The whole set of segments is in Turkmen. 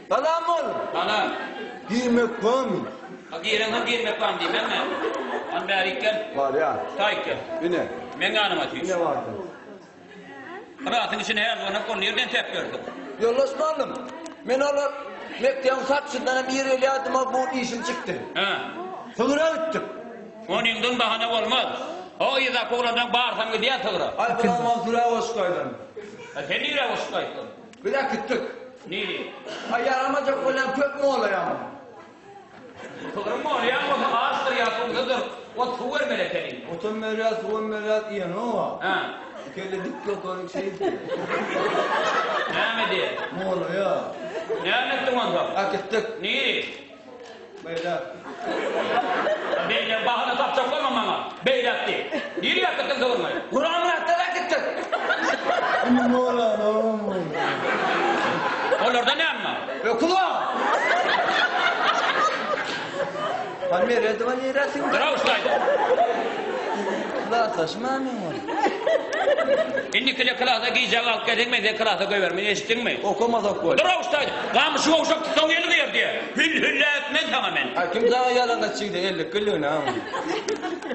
Salam mugallym. Salam. Girmek barmy? Ha gireňsoň girmek barmy diýmem men. Hany bärik gel. Barýan. Taýyk gel. Ine. Meň ýanyma tüýs. Ine bardym. Klasyň içini her zonak ol nirden täp ýörsüň? Ýoldaş mugallym, men olar mekdebiň saçyndan hem ir gelýärdim, bu işim çykdy. Hä. Sygyra gitdik. Onyňdan bahana bolmaz. O yzdaky oglanlaň barysam gidýär sygyra. Aý, bulam ol sürä goşup gaýdan. A sen nirä goşup gaýtdyň? Biz äkitdik. Niri? Aý, ýaramajak bolýan köp molaýam. Sygryň molýan bolsa açdyr ýa suwsuzdyr. Ot suw bermeli ekeni. Otam berýär, suwam berýär, iýenok-a. Hä. Kelle dik ýokaryk şeýtdi. Näme diýýär? Molaýar. Näme etdiň onsoň? Äkitdik. Niri? Beýläk. Beýläk bahana tapjak bolma maňa. Beýläk diý. Nirä äkitdiň sygryňy? Guramyratdan äkitdik. Indi molanogam boldy. Olarda näme bar? Öküz bar. Hany Meredowa nirä siňdi? Durawuşlaýda. Klasdaşym-a meň ol. Indikile klasa gijä galyp gelseň men seni klasa goýbermen, eşitdiňmi? Okamasak bolýar. Durawuşlaýda. Gamyşy gowşak tutsaň el gyýar diýýär. Hül-hülle etmen saňa men. Aý kim saňa ýalan aýtjyk-da ellik gülligini a muny.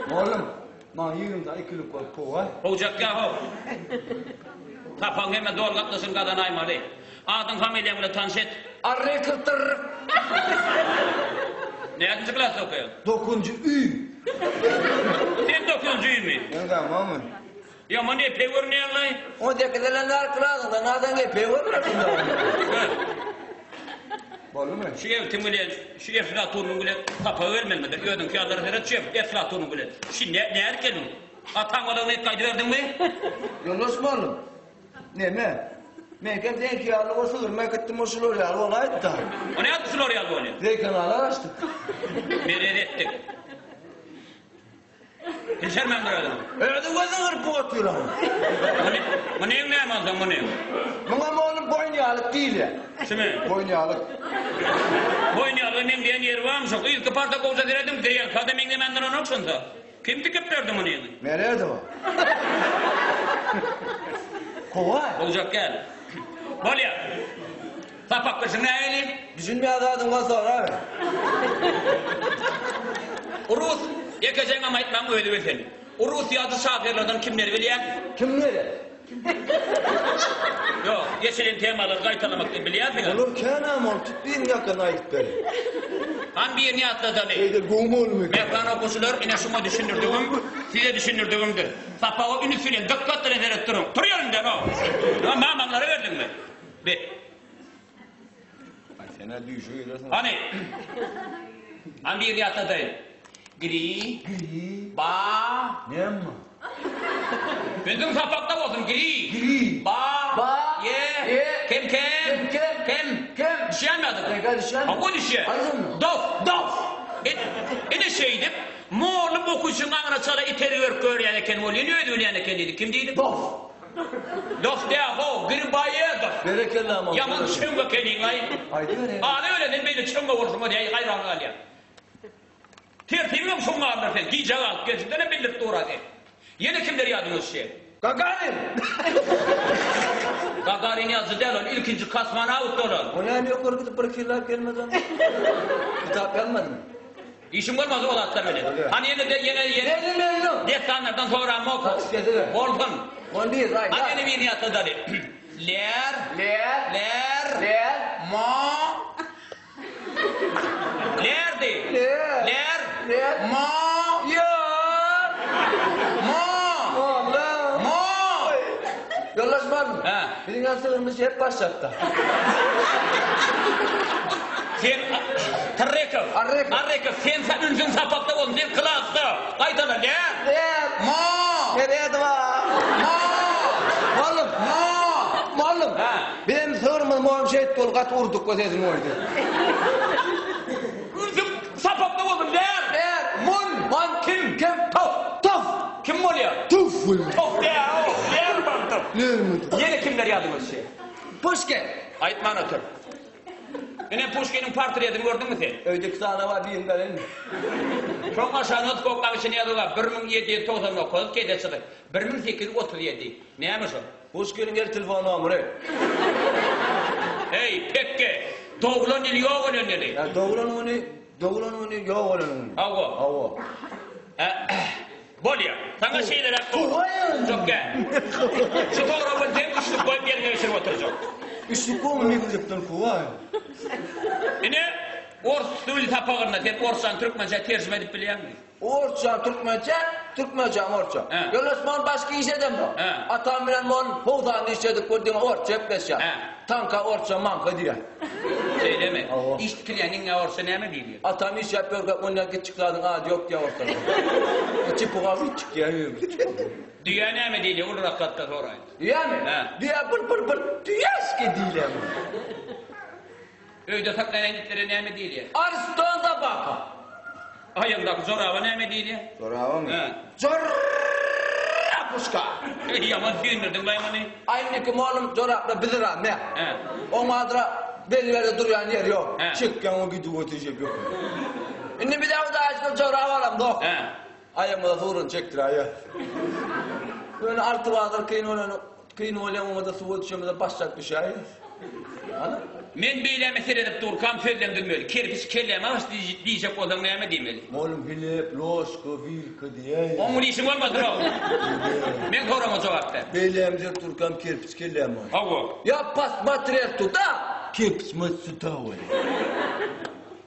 Mugallym, maňa 20 sany ikilik bolup kowaý. Kowjak ýa-how. Sapagyň hemme doly gatnaşygyny gazanaýmaly. Adyň familiýaň bilen tanyş et. Arryk tyrryk. Näçinji klasda okaýaň? Dokuzynjy Ü. Sen dokuzynjy Ü-mi? Men tamammy? Ýaman epeý görünýäň-laý. On sekizden bäri klasyňda nadan epeý görünersiň dagy. Gör. Boldumy? Şu ebtiň bilen, şu eflatunyň bilen sapaga gelmelimidir? Özüňki ýalylara seret şu eflatunyň bilen. Şu nädip geldiň? Ataň balagyny edip gaýdyberdiňmi? Ýoldaş mugallym. Neme? Meňkem seňki ýaly bolsa yrmak etdim o şular ýaly bolaýypda. O nädip şular ýaly bolýar? Zeýkenalar açdyk. Merez etdik. Bilşermän dur özüňi. Özüň gözüň gyryp otyraň. Muny, munyň näme onsoň munyň? Muňa mugallym boýun ýalyk diýilýär. Şumy? Boýun ýalyk. Boýun ýalyga meňzeýän ýeri barmy şo? Yzky parta gowja serediň, grelka-da meňzemän duranok şonda. Kim tikip berdi muny? Meredowa. Kowaý. Boljak gel. Bolýar. Sapak bilşiň nähili? Düşünmeýän zadyň bolsa soraber. Rus, ýekejeňem aýtmaň özi bilsin. Rus ýazyjy şahyrlardan kimleri bilýäň? Kimleri? Ýok, geçilen temalary gaýtalamak diýip bilýänsiňiz. Olar känäm ol tut birini ýakyn aýdyp ber. Han birini ýatladaly. Eýde gowy bolmy? Mähriban okuwçylar, ine şuňa düşündirdigim, size düşündirdigimdir. Sapaga üns bilen, dykgat bilen seredip duruň. Tur ýeriňden, o! Mamaňlara berdiňmi? Be. Aý sen-ä düýşe girersiň. Hany. Hany birini ýatladaýyn. Gri. Gri. Ba. Näme? Ünsüň sapakda bolsun. Gri. Gri. Ba. Ba. Ye. Ye. Kem kem. Kem kem. Kem. Kem. Düşýänmi adyna? Nega düşýän? Hawa düşýär. Aýdylmy? Dof. Dof. Ine şeýdip, mollum okuwçyň aňyna çala itergi berip görýän eken welin, özi bilýän eken diýdi. Kim diýdi? Dof. Dof dä-how, Griboýedow. Berekella molla. Ýaman çöňňe ekeniň-aý. Aýdyber. Ana öle sen beýle çöňňe bolşuňa diýä haýran galýan. Tertibiňem şoň galdyr sen. Gijä galyp gelşiňdenem bildirip dur-a sen. Ýene kimler ýadyňa düşýär? Gagarin! Gagarin ýazyjy däl ol, ilkinji kosmonawt bolan. O näme ýokary gidip bir kirläp gelmedi onda? Kitap ýazmadymy? Işiň bolmaz o zatlar bilen. Hany ýene-de ýene ýene. Mejnun Mejnun. Dessanlardan soramok. Hakyş Bolsun. On bir aý. Hany ýene birini ýatladaly. Ler. Ler. Ler. Ler. Mo. Lerdi. Ler. Ler. Ler. Mo. Ýa. Mo. Molla. Mo. Ýoldaş barmy? Hä. Biziň ýassygymyz hep başlatda. Sen Arrekow. Arrekow. Arrekow sen sa ünsüň sapakda bolsun. Sen klasda. Gaýtala. Ler. Ler. Mo. Meredowa. Mo. Mollum. Mo. Mollum. Hä. Bizem sygyrymyz mollum şeýtdi ol gaty urduk we sesini goýdy. Ünsüň sapakda bolsun. Ler. Ler. Mon. Mon. Kim? Kim? Tof. Tof. Kim bolýar? Tuf bolýar. Tof dä, o. Lermontow. Lermontow. Ýene kimler ýadyňa düşýär? Puşkin. Aýtman otur. Ine Puşkiniň portretini gördüňmi sen? Öýde iki sany bar, birini bereýinmi? Şoň aşagynda skobkaň içinde ýazuw bar, 1799 kese çyzyk, 1837. Näme şo? Puşkiniň el telefon nomeri. Eý, pekge! Doglan ýyly ýok ölen ýyly. Ýa doglan güni, doglan güni ýok ölen güni. Hawa. Hawa. Bolýar. Saňa şeýleräk Çok gel. Şu soragy sen üçlük goýup ýeriňe geçirip oturjak. Üçlük goýma mekdepden kowaý. Ine, ors dil sapagynda sen orsçany türkmençä terjime edip bilýäňmi? Orsça türkmençe, türkmençe orsça. Ýoldaş mon başga iş edemok. Atam bilen mon howdanda işledik bol diňe orsça gepleşýär. Tanka orsça manka diýýär. Şeýlemi? Iş tikilýän iňňä orsça näme diýilýär? Atam iş ýap ýörkä ondan kiçjik zadyň ady ýok diýýär orslarda. Çypyga kiçjik diýýär. Düýä näme diýilýär ulurak zatda soraýyn. Düýämi? Düýä bir bir bir düýeşki diýilýär. Öýde saklaýan itlere näme diýilýär? Arslan sobaka. Aýagyňdaky joraba näme diýilýär? Jorabamy? Hä. Jorapuşka. Eý, ýaman süýndürdiň-laý muny. Aý, indiki mollum joraplar biziram, me. Hä. Oň adyra belli ýerde durýan ýeri ýok. Hä. Çekýäň o gidip otyr ýok. Indi biz Hudaýa şükür jorap alamzok. Hä. Aýagymyza suruny çekdiräýýär. Ýöne alty bazar kyn bolany, kyn bolýan oňa-da suwa düşemizde başlap düşäýýäs. Ana. Men beýläme seredip durkam sözlem düzmeli. Kerpiç kelläme agaç diýjek bolsaň näme diýmeli? Mollum hleb, ložka, wilka diýäýýär. Oň bilen işiň bolmasyn-ow. Meň soragyma jogap ber. Beýläme seredip durkam kerpiç kelläme agaç. Hawa. Ýa pasmatrel tuda, kerpiç mot suda bolýar.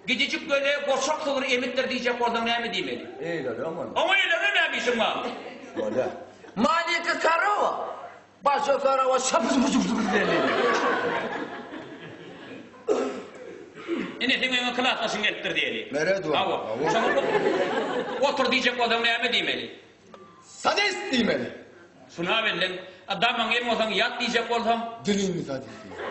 Gijijik göle goçak sygyr emipdir diýjek bolsaň näme diýmeli? Eýlere aman. Oňa eýlere näme işiň bar? Bolýa. Malenka korowa, bolşoý korowa şapyz-puzuz diýeli. Ine seň öýüňe klasdaşyň gelipdir diýeli. Meret bar. Hawa. Şoňa otur diýjek bolsaň näme diýmeli? Sadist diýmeli. Şuna belleň. A damagyňy em bolsaň ýat diýjek bolsaň. Diliňi sadist diýmeli.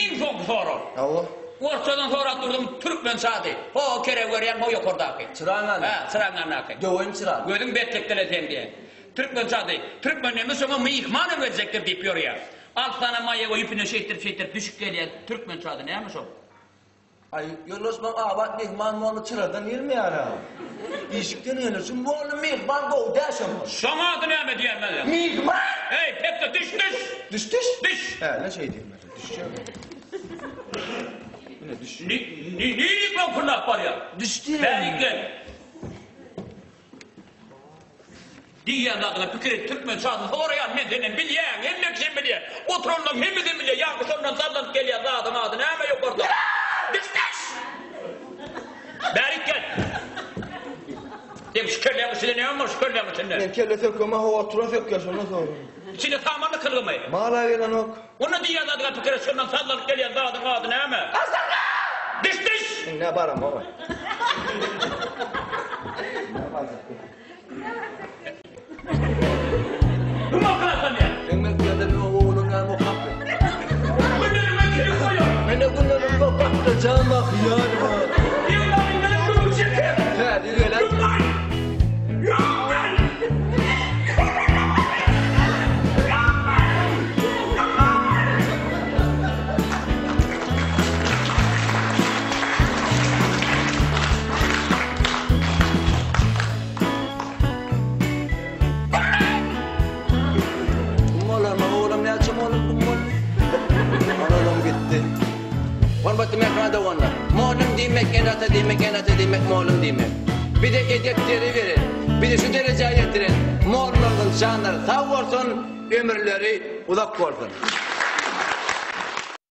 Iň soňky sorag. Hawa. Orsçadan sorap durdum türkmençe ady. Ho kerep görýän ho ýokardaky. Çyraňňany. Hä, çyraňňandaky. Döweýin çyrany. Gözüň betlikdele seň diýen. Türkmençe ady. Türkmenlerimiz şoňa myhmanam geljekdir diýip ýörýär. Alty sany maýa we ýüpünden şeýtdirip şeýtdirip düşüp gelýär. Türkmençe ady näme şoň? Aý, ýoldaş maň abat myhman molla çyradan gelmeýär-ä. Işikden geler. Şu molla myhman gowy däl şo molla. Şoň ady näme diýýän men? Myhman! Eý, pekge düş, düş! Düş, düş? Düş! Hä, ne şeý diýen men. Düşjek. Ine düş. Ni, ni, nirik lan fırlap barýar? Düş diýýän. Bärik gel. Diýýän zadyňa pikir et türkmen şasy soraýan men senden bilýän hemme kişem bilýär oturanlaň hemmesem bilýär ýaňky şondan sallanyp gelýän zadyň ady näme ýokarda Düş düş Bärik gel Seň şu kelläň içinde näme bar şu kelläň içinde Men kelle sökeme hawa oturan sökýär şondan soň. Içinde samanly kylgymy Mala gelenok. Onda diýýän zadyňa pikir et şondan sallanyp gelýän zadyň ady näme Düş düş Indi baramok. Indi barjak. Bu makalada ne? Sen mekdepde bir oğlun näme okap? Günlerime kilim koyar. Men de günlerim yok patlıcan bak yar var. Yılların gelip durmuş yeter. He, bir gelen. Yıllar. Yıllar. Molar mı oğlum ne açım oğlum bu mol. Oğlum gitti. Hormatly mähriban doganlar, Mollum diýmek ene-ata diýmek, ene-ata diýmek mollum diýmek. Bize edep-terbiýe beren, bizi şu derejä ýetiren mollumlaryň janlary sag bolsun, ömürleri uzak bolsun.